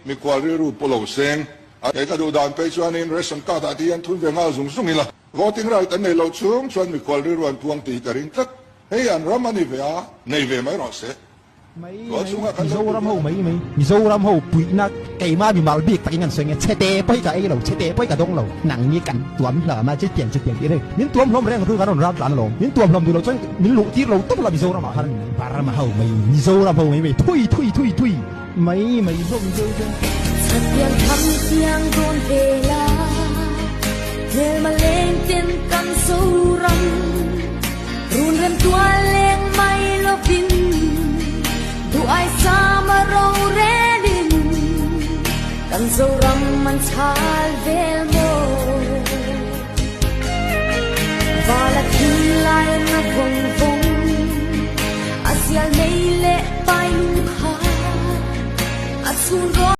Mikhual rilru pu lo seng. A kei ka duh dan phei chuanin ration card ah te hian thun ve nghal zung zung ila, voting right an nei loh chung chuan mikhual rilru an puang tih ka ring tlat. Hei an ram a ni ve a, nei ve mai rawh se. Mai mai Mizoram ho mai mai Mizoram ho puihna keimah mimal bik takin an sawi nge chhete pawh hi ka ei lo chhete pawh hi ka dawng lo nang ni kan tuam hlawm a chutiang chutiang tih reng min tuam hlawm reng ru kan rawn ral tlan alawm min tuam hlawm duh loh chuan min luh tir lo tawp la Mizoram ah khan Burma ho mai Mizoram ho mai mai thui thui thui thui mai mai hlawm deuh deuh. Chhatiang tham tiang dawn ve la Hmelma leng ten kan Zoram Run rem tual leng mai lovin Duh ai sama rorelin Kan Zoram an chhal vel maw Vala thinlai na vawng vawng A sial nei leh pai lung kha A chhun rawn.